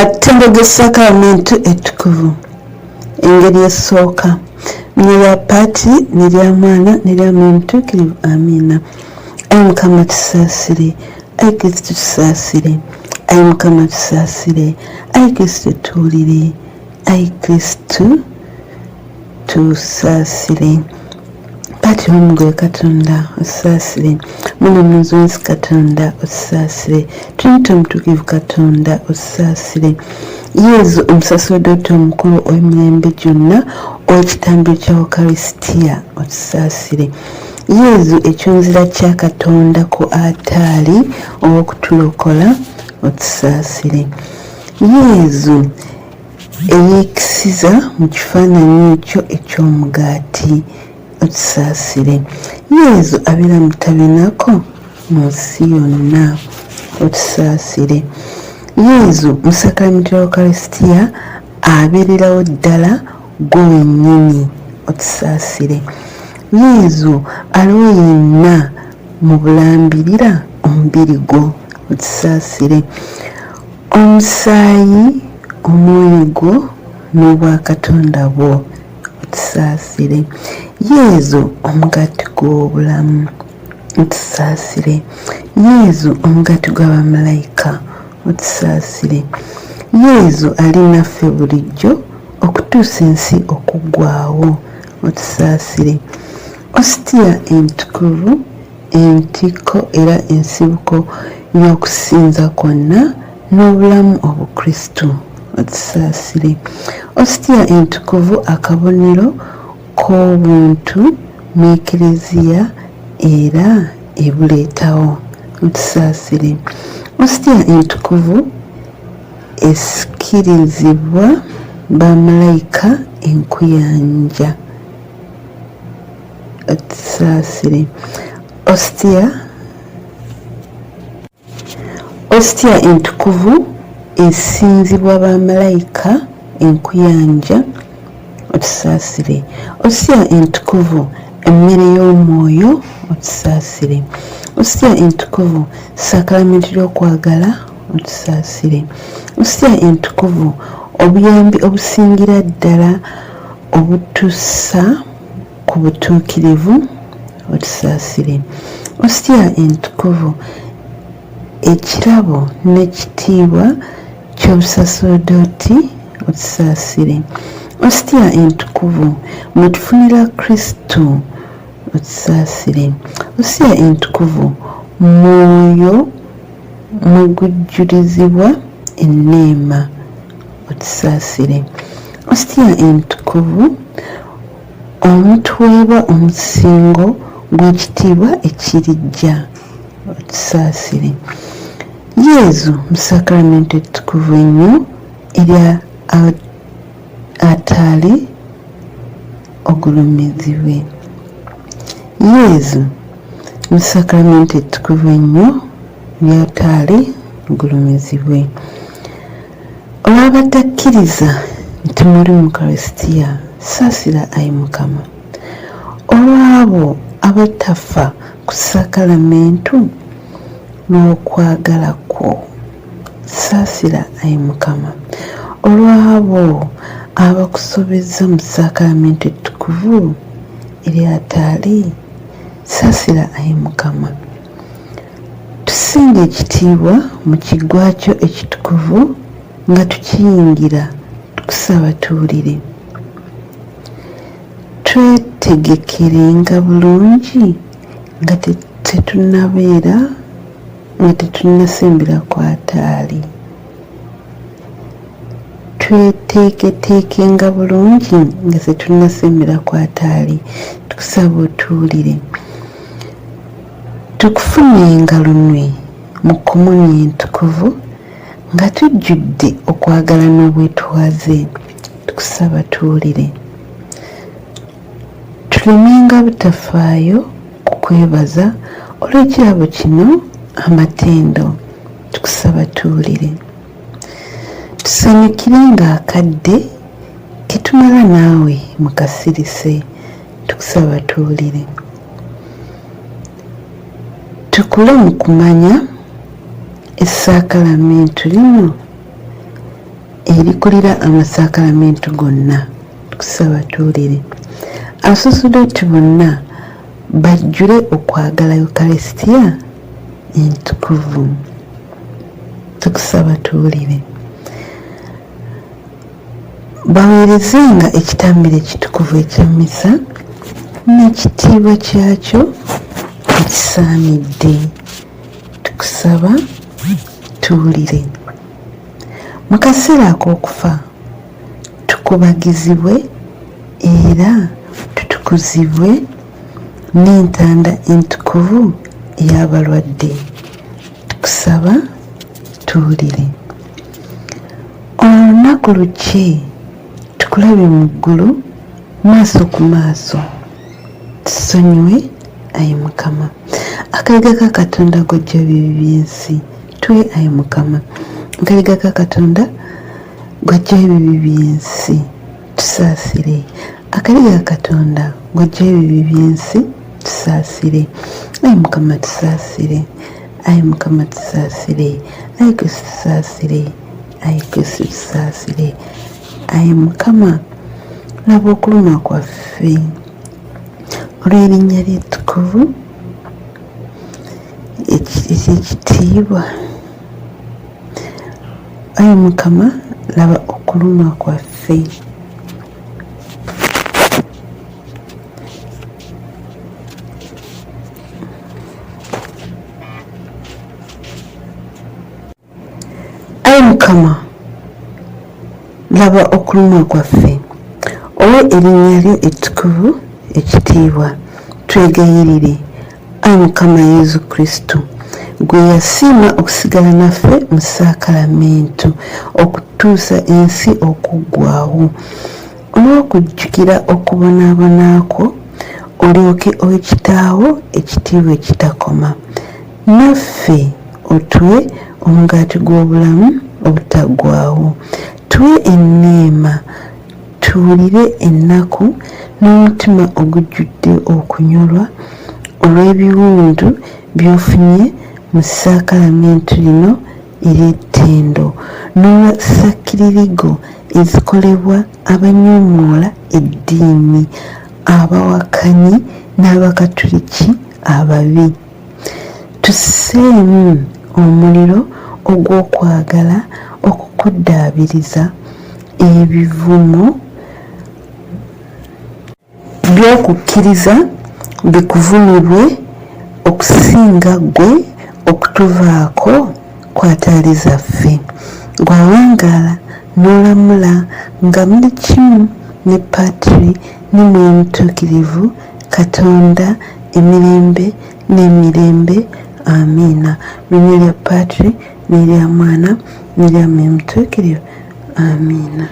Amatendo g'essakalamentu ettukuvu. Engeri esooka. Mu linnya lya Patri, n'erya Mwana, n'erya Mwoyo Mutuukirivu. Amiina. Ayi Mukama tusaasire. Ayi Kristu tusaasire. Ayi Mukama tusaasire. Ayi Kristu tuwulire. Ayi Kristu tusaasire. Patri w'omugole Katonda otusaasire. Mununuzi w'ensi Katonda otusaasire. Trinity omutuukirivu Katonda otusaasire. Yezu omusaserdooti omukulu ow'emirembe gyonna ow'ekitambiro kya Ukaristia otusaasire. Yezu ekyonzira kya Katonda ku altaari ow'okutulokola otusaasire. Yezu eyeekisiza mu kifaananyi ekyo eky'omugaati, otusaasire. Yezu abeera mu tabernaako mu nsi yonna, otusaasire. Yezu mu sakalamenti lya Ukaristia abeererawo ddala ggwe wennyini, otusaasire. Yezu aliwo yenna mu bulambirira omubiri gwo, otusaasire. Omusaayi, omwoyo gwo n'obwakatonda bwo, otusaasire. Yezu omugaati gw'obulamu, otusaasire. Yezu omugaati gwa bamalayika, otusaasire. Yezu ali naffe bulijjo okutuusa ensi okuggwaawo, otusaasire. Ositiya entukuvu entikko era ensibuko y'okusinza kwonna n'obulamu obukristu. Otusaasire. Ositiya entukuvu akabonero k'obuntu mu Eklezia era ebuleetawo. Otusaasire. Ositiya entukuvu esikirizibwa bamalayika enkuyanja. Otusaasire. Ostia, Ostia entukuvu esinzibwa bamalayika enkuyanja. Otusaasire. Ostia entukuvu emmere y'omwoyo. Otusaasire. Ostia entukuvu sakalamenti ly'okwagala. Otusaasire. Ostia entukuvu obuyambi obusingira ddala obutussa ku butuukirivu. Otusaasire. Ostia entukuvu ekirabo n'ekitiibwa ky'obusaserdooti. Otusaasire. Ostia entukuvu mwe tufunira Kristu. Otusaasire. Ostia entukuvu mwoyo mwe gujjulizibwa enneema. Otusaasire. Ostia entukuvu omutuweebwa omusingo gw'ekitiibwa ekirijja. Otusaasire. Yezu mu sakramentu ettukuvu ennyo erya altaari ogulumizibwe. Yezu mu sakramentu ettukuvu ennyo erya altaari ogulumizibwe. Olw'abatakkiriza nti muli mu Ukaristia, saasira ayi Mukama. Olw'abo abatafa ku sakalamentu lw'okwagala kwo, saasira ayi Mukama. Olw'abo abakusobezza mu sakalamentu ettukuvu ery'ataali, saasira ayi Mukama. Tusinga ekitiibwa mu Kiggwa kyo ekitukuvu nga tukiyingira, tukusaba tuwulire. Twetegekerenga bulungi nga tetunnabeera nga tetunnasembera ku ataali. Tweteeketeekenga bulungi nga tetunnasembera ku ataali, tukusaba otuwulire. Tukufunenga lunwe mu Komunyo Entukuvu nga tujjudde okwagala n'obwetwaze, tukusaba tuwulire. Tulemenga butafaayo kukwebaza olw'ekirabo kino amatendo, tukusaba tuwulire. Tusanyukirenga akadde ke tumala naawe mu kasirise, tukusaba tuwulire. Tukule mu kumanya essaakalamentu lino Erikulira amasakalamentu gonna, tukusaba tuwulire. Abasosodoti bonna bajjule okwagala Eucharistia entukuvu, tukusaba tuwulire. Baweerezenga ekitambiro ekitukuvu ekya Misa n'ekitiibwa kyakyo ekisaanidde, tukusaba tuwulire. Mu kaseera ak'okufa tukubagizibwe era tutukuzibwe n'entanda entukuvu ey'abalwadde, tukusaba tuwulire. Olunaku lukye tukulabe mu ggulu maaso ku maaso, tusonyiwe ayi Mukama. Akaliga ka Katonda gojja ebibi by'ensi, tuwe ayi Mukama. Akaliga ka Katonda gwajjayo ebibi by'ensi, tusaasire. Akaliga ka Katonda gwajjayo ebibi by'ensi, tusaasire. Ayi Mukama tusaasire. Ayi Mukama tusaasire. Ayi Kristo tusaasire. Ayi Kristo tusaasire. Ayi Mukama laba okuluma kwaffe olw'erinnya lye ettukuvu eky'ekitiibwa. Ayi Mukama laba okulumwa kwaffe. Ayi Mukama laba okulumwa kwaffe, owe erinnya lyo ettukuvu ekitiibwa, twegayirire, ayi Mukama Yezu Kristu, ggwe eyasiima okusigala naffe mu saakalamentu okutuusa ensi okuggwaawo, olw'okujjukira okubonaabona kwo, olyoke owe Kitaawo ekitiibwa ekitakoma. Naffe otuwe omugaati gw'obulamu obutaggwaawo. Tuwe enneema tuwulire ennaku n'omutima ogujjudde okunyolwa olw'ebiwundu by'ofunye mu ssaakalamentu lino ery'ettendo n'olwa ssakiririgo ezikolebwa abanyoomoola eddiini, abawakanyi n'Abakatuliki ababi. Tusseemu omuliro ogw'okwagala okukuddaabiriza ebivumo by'okukkiriza bikuvumibwe okusinga ggwe okutuvaako kw'ataali zaffe. Ggwe awangaala n'olamula nga muli kimu ne Patri ne Mwoyo Mutuukirivu, Katonda emirembe n'emirembe. Amiina. Mu linnya lya Patri n'erya Mwana n'erya Mwoyo Mutuukirivu. Amiina.